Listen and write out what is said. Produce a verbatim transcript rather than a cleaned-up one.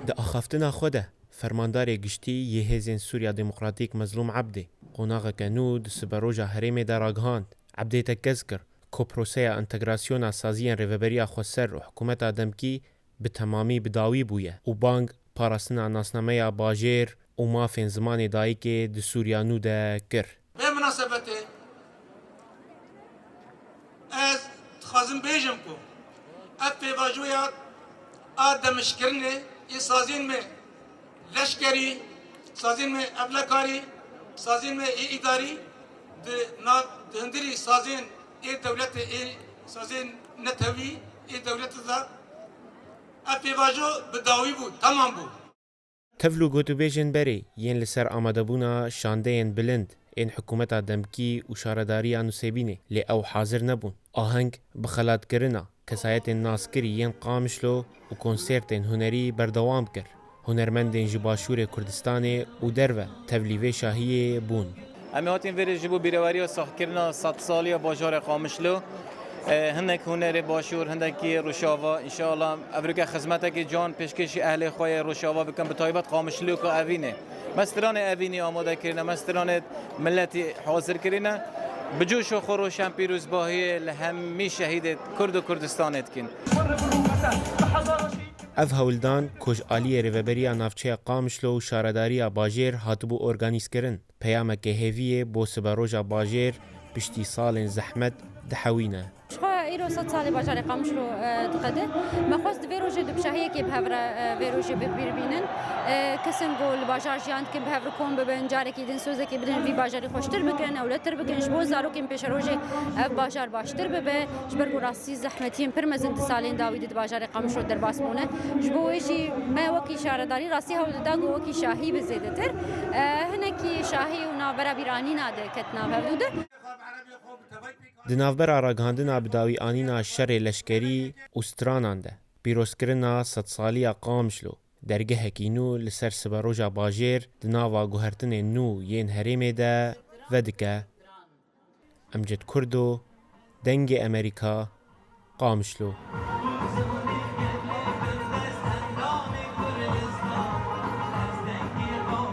Di axaftina xwe de, Fermandarê Giştî yê Hêzên Sûriya Demokratîk Mezlûm Ebdê qonaxeke nû di siberoja herêmê de ragihand. Ebdê tekez kir ku proseya entegrasyona saziyên Rêveberiya Xweser û hikûmeta demkî bi temamî bi dawî bûye û bang parastina nasnameya bajêr û mafên zimanê dayikê di Sûriya nû de kir. Vê minasebetê ez dixwazim bêjim ku ev pêvajoya a demjkirinê ê sazên me leşkerî, sazên me ewlekarî, sazên me ê îdarî di nav, di hundirî sazên ê dewletê, ê sazên netewî ê dewletê de ev pêvajo bi dawî bû, temam bû. Tevl û gotûbêjên berê yên li ser amadebûna şandeyên bilind ên hikûmeta demkî û şaredariya Nûsêbînê, lê ew hazir nebûn. Aheng bi xelatkirina kesayetên naskirî yên Qamişlo û konsertên hunerî berdewam kir. Hunermendên ji Başûrê Kurdistanê û derve tevlî vê şahiyê bûn. Em ê hatin vêrê ji bo bîreweriya saxkirina sedsalî ya bajarê Qamişlo. E, hinek hunerê Başûr, hindekî Rojava. Înşallah evroke xizmetekî can pêşkêşî ehlê xwe yê Rojava bikin, bi taybet Qamişlo ku Evînê. Me stranê Evînî amade kirine, me stranê miletî hazir kirine. Bi coş û xwe roşen pîrozbahiyê li hemî şehîdê Kurd û Kurdistanê dikin. Ev hewldan ku ji aliyê Rêveberiya Navçeya Qamişlo û Şaredariya Bajêr hatibû organîzkirin, peyameke hêviyê bo siberoja bajêr piştî salên zehmet dihewîne. Jixwe îro sed salê bajarê Qamişlo, e, diqede. Me xwest vê rojê di bi şahiyekê bi hev re, e, vê rojê bi bîr bînin. E, kesên ku li bajar jiyan dikin bi hev re kom bibin, carekî din sozekê bidin, vî bajarî xweştir bikin, ewletir bikin. Ji bo zarokên pêşerojê ev bajar baştir bibe. Ji ber ku rastî zehmetiyên pir mezin di salên dawî de di bajarê Qamişlo derbas bûne. Ji bo wê jî me wekî şaredarî rastî hewl dida ku wekî şahî bi zêdetir, e, hinekî şahî û navbera bîranîna de ket nav hevdû de. Di navbera ragihandina bi dawî anîna şerê leşkerî û stranan de, pîrozkirina sedsaliya Qamişlo, dergehekî nû li ser siberoja bajêr di nava guhertinên nû yên herêmê de vedike. Emcid Kurdo, Dengê Emerîka, Qamişlo.